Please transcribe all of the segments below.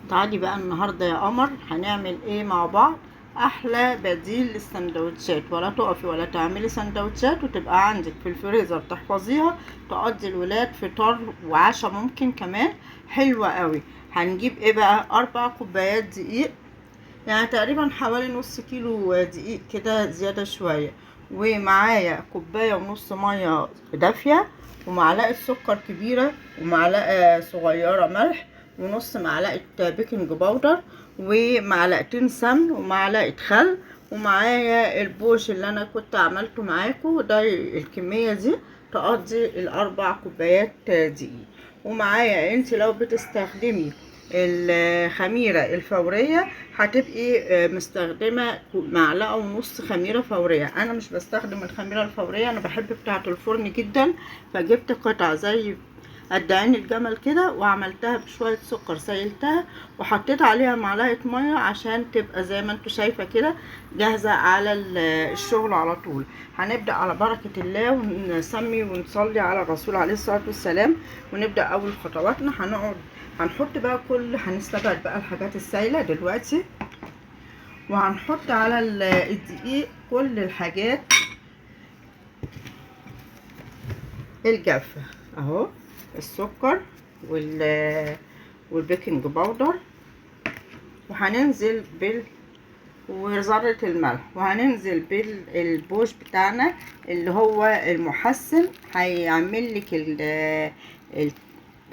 تعالي بقى النهارده يا قمر، هنعمل ايه مع بعض؟ احلى بديل للسندوتشات، ولا تقفي ولا تعملي سندوتشات، وتبقى عندك في الفريزر تحفظيها، تقضي الولاد فطار وعشاء ممكن كمان. حلوة قوي. هنجيب ايه بقى؟ 4 كوبايات دقيق، يعني تقريبا حوالي نص كيلو دقيق كده زيادة شوية، ومعايا كوباية ونص مية دافية، ومعلقة سكر كبيرة، ومعلقة صغيرة ملح، ونص معلقة baking powder، ومعلقتين سمن، ومعلقة خل، ومعايا البوش اللي انا كنت عملته معاكم ده، الكمية دي تقضي ال4 كوبايات دقيق. ومعايا انت لو بتستخدمي الخميرة الفورية هتبقي مستخدمة معلقة ونص خميرة فورية. انا مش بستخدم الخميرة الفورية، انا بحب بتاعة الفرن جدا، فجبت قطع زي قد عين الجمل كده وعملتها بشوية سكر، سيلتها وحطيت عليها معلقة مية عشان تبقى زي ما انتوا شايفة كده جاهزة على الشغل على طول. هنبدأ على بركة الله ونسمي ونصلي على الرسول عليه الصلاة والسلام، ونبدأ أول خطواتنا. هنحط بقى كل، هنستبعد بقى الحاجات السايلة دلوقتي، وهنحط على الدقيق كل الحاجات الجافة اهو، السكر وال baking powder، وهننزل وذرة الملح، وهننزل بالبوش بتاعنا اللي هو المحسن، هيعمل لك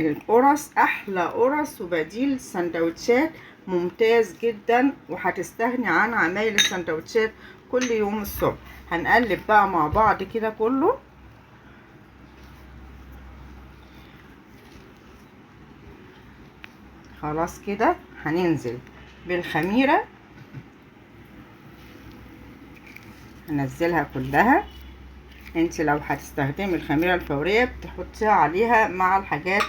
القرص احلى قرص وبديل السندوتشات ممتاز جدا، وهتستغني عن عمايل السندوتشات كل يوم الصبح. هنقلب بقى مع بعض كده كله. خلاص كده هننزل بالخميرة، هنزلها كلها. انت لو هتستخدمي الخميرة الفورية بتحطيها عليها مع الحاجات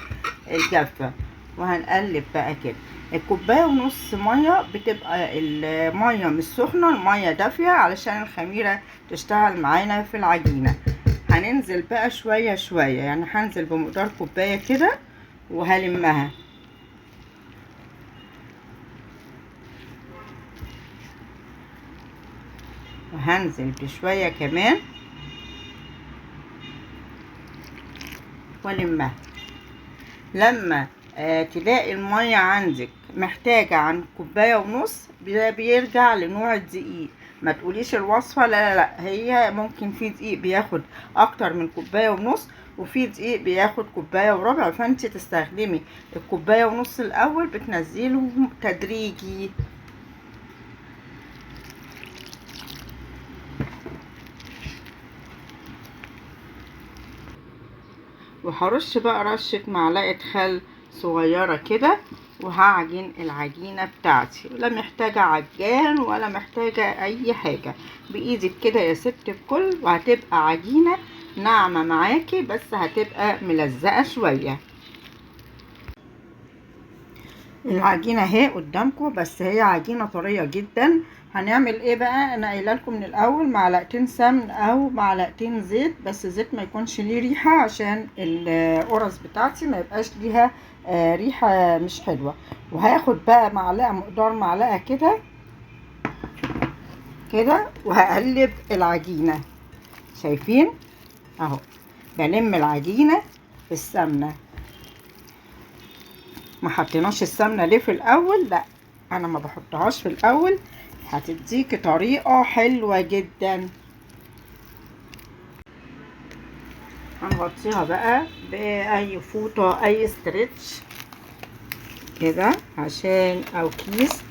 الجافة. وهنقلب بقى كده. الكوباية ونص مية بتبقى المية مش سخنة، المية دافية علشان الخميرة تشتغل معانا في العجينة. هننزل بقى شوية شوية، يعني هنزل بمقدار كوباية كده وهلمها. وهنزل بشوية كمان والمها. لما تلاقي المية عندك محتاجة عن كوباية ونص، ده بيرجع لنوع الدقيق. ما تقوليش الوصفة، لا لا لا، هي ممكن في دقيق بياخد اكتر من كوباية ونص، وفي دقيق بياخد كوباية وربع، فانت تستخدمي الكوباية ونص الاول، بتنزله تدريجي. وهرش بقى رشة معلقة خل صغيرة كده، وهعجن العجينة بتاعتي. لا محتاجة عجان ولا محتاجة اي حاجة، بايدك كده يا ست الكل، وهتبقى عجينة ناعمة معاكي، بس هتبقى ملزقة شوية. العجينة اهي قدامكم، بس هي عجينة طرية جدا. هنعمل ايه بقى؟ انا قايله لكم من الاول معلقتين سمن او معلقتين زيت، بس زيت ما يكونش ليه ريحه عشان القرص بتاعتي ما يبقاش ليها ريحه مش حلوه. وهاخد بقى معلقه، مقدار معلقه كده كده، وهقلب العجينه. شايفين اهو، بلم العجينه في السمنه. ما حطيناش السمنه ليه في الاول؟ لا، انا ما بحطهاش في الاول، هتديكي طريقة حلوة جدا. هنغطيها بقى بأي فوطة، أي stretch كده عشان، أو كيس.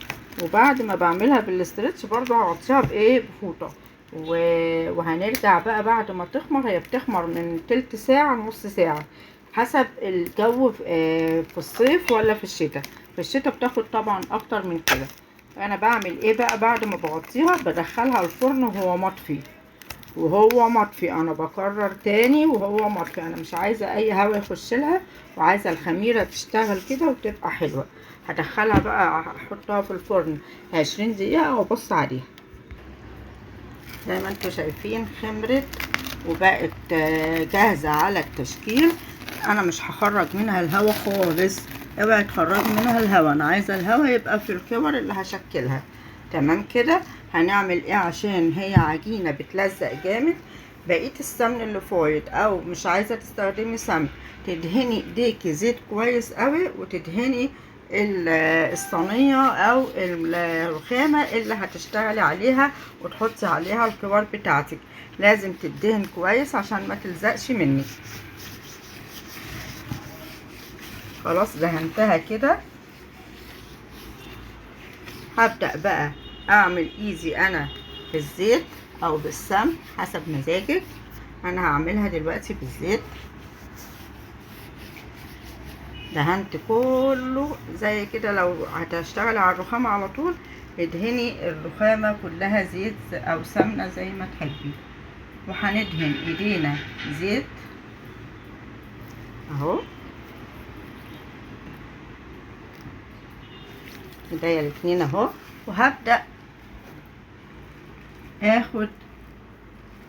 وبعد ما بعملها بال stretch برضو هغطيها بإيه؟ بفوطة. وهنرجع بقى بعد ما تخمر. هي بتخمر من تلت ساعة لنص ساعة حسب الجو، في الصيف ولا في الشتاء. في الشتاء بتاخد طبعا أكتر من كده. انا بعمل ايه بقى بعد ما بغطيها؟ بدخلها الفرن وهو مطفي، وهو مطفي، انا بكرر تاني، وهو مطفي. انا مش عايزه اي هواء يخش لها، وعايزه الخميره تشتغل كده وتبقى حلوه. هدخلها بقى، احطها في الفرن 20 دقيقه وابص عليها. زي ما انتوا شايفين خمرت وبقت جاهزه على التشكيل. انا مش هخرج منها الهواء خالص. اوعي تخرجي منها الهواء، انا عايزه الهواء يبقى في الكور اللي هشكلها. تمام كده. هنعمل ايه عشان هي عجينه بتلزق جامد؟ بقية السمن اللي فايض، او مش عايزه تستخدمي سمن، تدهني ايديكي زيت كويس قوي، وتدهني الصينية او الرخامه اللي هتشتغلي عليها وتحطي عليها الكور بتاعتك. لازم تدهن كويس عشان ما تلزقش منك. خلاص دهنتها كده. هبدأ بقى اعمل ايزي انا بالزيت او بالسمن حسب مزاجك. انا هعملها دلوقتي بالزيت. دهنت كله زي كده. لو هتشتغلي على الرخامة على طول ادهني الرخامة كلها زيت او سمنة زي ما تحبي. وهندهن ايدينا زيت اهو، ايديا الاتنين اهو. وهبدأ اخد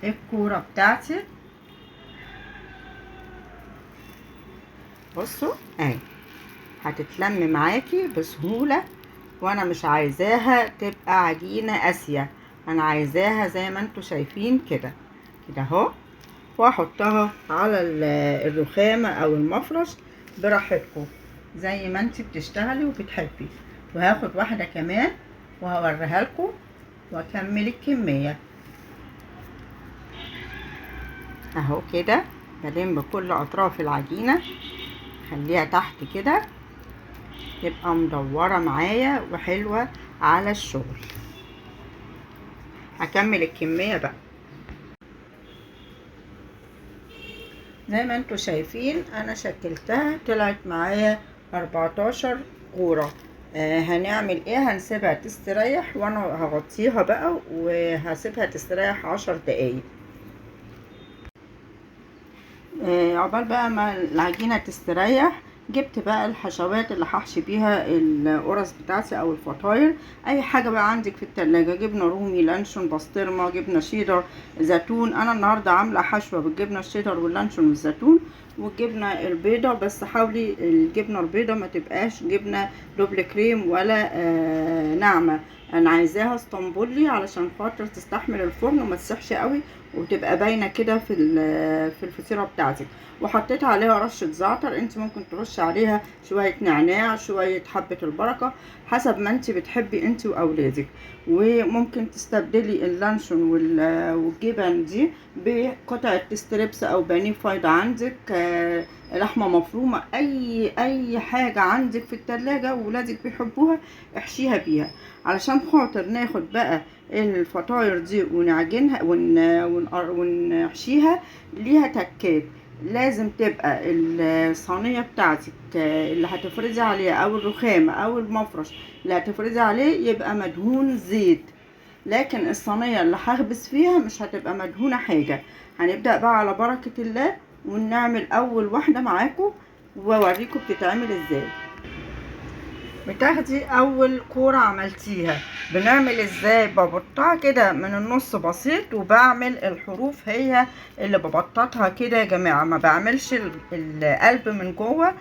الكورة بتاعتي. بصوا اهي هتتلم معاكي بسهولة، وانا مش عايزاها تبقى عجينة قاسية، انا عايزاها زي ما انتوا شايفين كده كده اهو. واحطها على الرخامة او المفرش براحتكم زي ما انت بتشتغلي وبتحبي. وهاخد واحدة كمان وهوريها لكم واكمل الكمية اهو كده. بلم بكل اطراف العجينة، خليها تحت كده تبقى مدورة معايا وحلوة على الشغل. هكمل الكمية بقى. زي ما انتوا شايفين انا شكلتها، طلعت معايا 14 كورة. هنعمل ايه؟ هنسيبها تستريح، وانا هغطيها بقى وهسيبها تستريح 10 دقايق. عقبال بقى ما العجينة تستريح. جبت بقى الحشوات اللي هحشي بيها القرص بتاعتي او الفطاير، اي حاجة بقى عندك في التلاجة، جبنه رومي، لانشون، بسطرمه، جبنه شيدر، زيتون. انا النهارده عامله حشوه بالجبنه الشيدر واللانشون والزيتون والجبنه البيضة، بس حاولي الجبنة البيضة ما تبقاش جبنه double crème ولا ناعمة، انا عايزاها اسطنبولي علشان خاطر تستحمل الفرن وما تسيحش قوي وتبقى باينة كده في الفطيره بتاعتك. وحطيت عليها رشه زعتر، انت ممكن ترش عليها شوية نعناع، شوية حبه البركة، حسب ما انت بتحبي انت واولادك. وممكن تستبدلي اللانشون والجبن دي بقطعه strips او بانيه فايضه عندك، لحمه مفرومه، اي حاجة عندك في التلاجة وولادك بيحبوها احشيها بيها. علشان خاطر ناخد بقى الفطاير دي ونعجنها ونحشيها، ليها تكات. لازم تبقى الصينية بتاعتك اللي هتفردي عليها او الرخامه او المفرش اللي هتفردي عليه يبقى مدهون زيت، لكن الصينية اللي هخبز فيها مش هتبقى مدهونه حاجة. هنبدا بقى على بركة الله ونعمل اول واحدة معاكم واوريكم بتتعمل ازاي. بتاخدي اول كورة عملتيها، بنعمل ازاي؟ ببطها كده من النص بسيط، وبعمل الحروف هي اللي ببططها كده يا جماعة، ما بعملش القلب من جوه.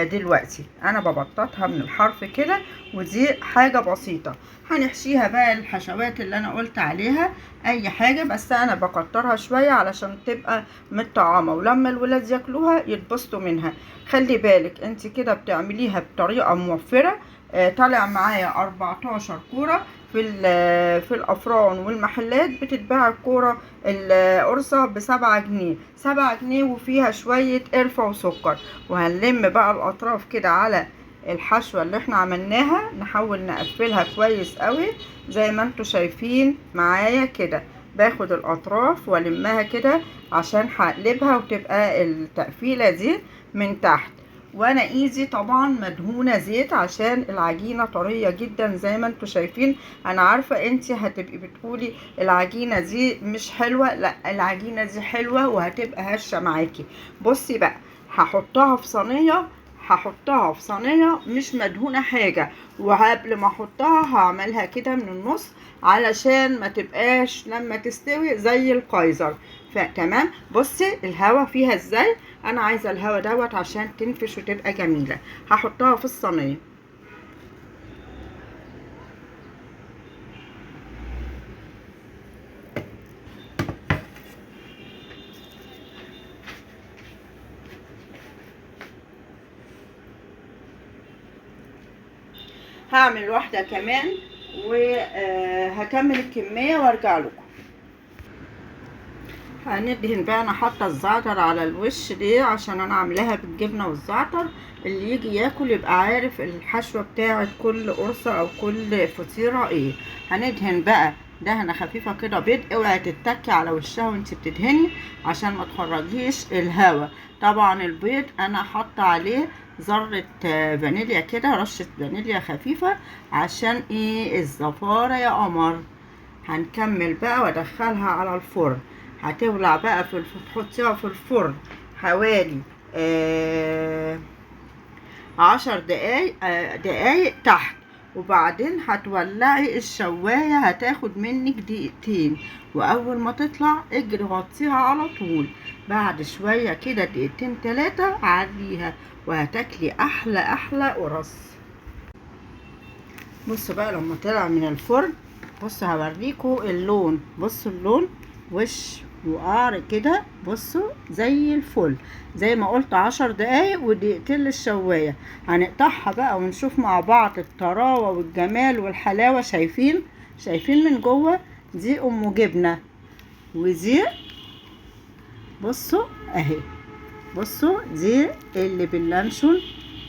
دلوقتي انا ببططها من الحرف كده، ودي حاجة بسيطة. هنحشيها بقى الحشوات اللي انا قلت عليها، اي حاجة، بس انا بكترها شوية علشان تبقى متطعمه، ولما الولاد ياكلوها يتبسطوا منها. خلي بالك انت كده بتعمليها بطريقة موفره. طالع معايا 14 كورة في الافران والمحلات بتتباع الكورة القرصه ب7 جنيه، 7 جنيه وفيها شوية قرفه وسكر. وهنلم بقى الاطراف كده على الحشوه اللي احنا عملناها، نحاول نقفلها كويس قوي زي ما انتوا شايفين معايا كده. باخد الاطراف والمها كده عشان هقلبها وتبقى التقفيله دي من تحت. وانا ايدي طبعا مدهونه زيت عشان العجينة طرية جدا زي ما انتوا شايفين. انا عارفه انت هتبقي بتقولي العجينة دي مش حلوة، لا العجينة دي حلوة وهتبقى هشه معاكي. بصي بقى، هحطها في صينية، هحطها في صينية مش مدهونه حاجة، وقبل ما احطها هعملها كده من النص علشان ما تبقاش لما تستوي زي القيزر. فتمام. بصي الهوا فيها ازاي، انا عايزه الهوا دوت عشان تنفش وتبقى جميلة. هحطها في الصينية. هعمل واحدة كمان وهكمل الكمية وارجع لكم. هندهن بقى، انا حاطه الزعتر على الوش ليه؟ عشان انا عاملاها بالجبنه والزعتر، اللي يجي ياكل يبقى عارف الحشوه بتاعه كل قرصة او كل فطيره ايه. هندهن بقى دهنه خفيفة كده بيض، اوعي تتكي على وشها وانت بتدهني عشان ما تخرجيش الهوا. طبعا البيض انا حاطه عليه ذره فانيليا كده، رشه فانيليا خفيفة عشان ايه؟ الزفاره يا قمر. هنكمل بقى وادخلها على الفرن. هتولع بقى في تحطيها في الفرن حوالي 10 دقايق تحت، وبعدين هتولعي الشواية، هتاخد منك دقيقتين، واول ما تطلع اجري غطيها على طول. بعد شوية كده دقيقتين 3 عريها، وهتاكلي احلى احلى قرص. بصوا بقى لما طلع من الفرن، بصوا هوريكم اللون. بصوا اللون وش وقعر كده، بصوا زي الفل. زي ما قلت 10 دقايق ودقيقتين للشواية. هنقطعها بقى ونشوف مع بعض الطراوة والجمال والحلاوة. شايفين؟ شايفين من جوه؟ دي ام جبنة، ودي بصوا اهي، بصوا دي اللي باللانشون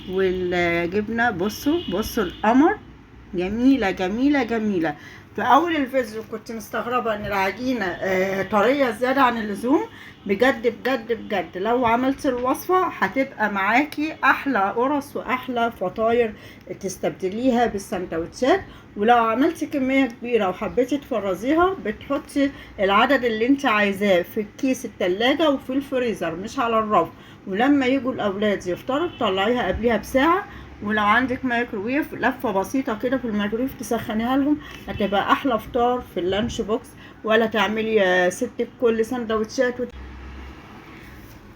والجبنة. بصوا بصوا القمر، جميلة جميلة جميلة. في اول الفيديو كنت مستغربة ان العجينة طرية زيادة عن اللزوم. بجد بجد بجد لو عملت الوصفة هتبقى معاكي احلى قرص واحلى فطاير تستبدليها بالسندوتشات. ولو عملتي كمية كبيرة وحبيتي تفرزيها، بتحطي العدد اللي انت عايزاه في الكيس التلاجة وفي الفريزر، مش على الرف. ولما يجوا الاولاد يفطروا تطلعيها قبلها بساعة. ولو عندك مايكروويف، لفة بسيطة كده في الميكروويف تسخنيها لهم، هتبقى احلى فطار في ال lunch box. ولا تعملي ست كل سندوتشات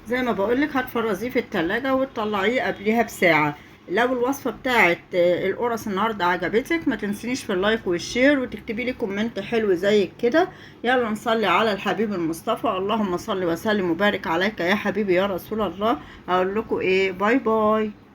زي ما بقولك هتفرزيه في التلاجة وتطلعيه قبلها بساعة. لو الوصفة بتاعت القرص النهاردة عجبتك، ما تنسينيش في ال like وال share، وتكتبي لي comment حلو زي كده. يلا نصلي على الحبيب المصطفى، اللهم صل وسلم وبارك عليك يا حبيبي يا رسول الله. اقول لكم ايه؟ bye bye.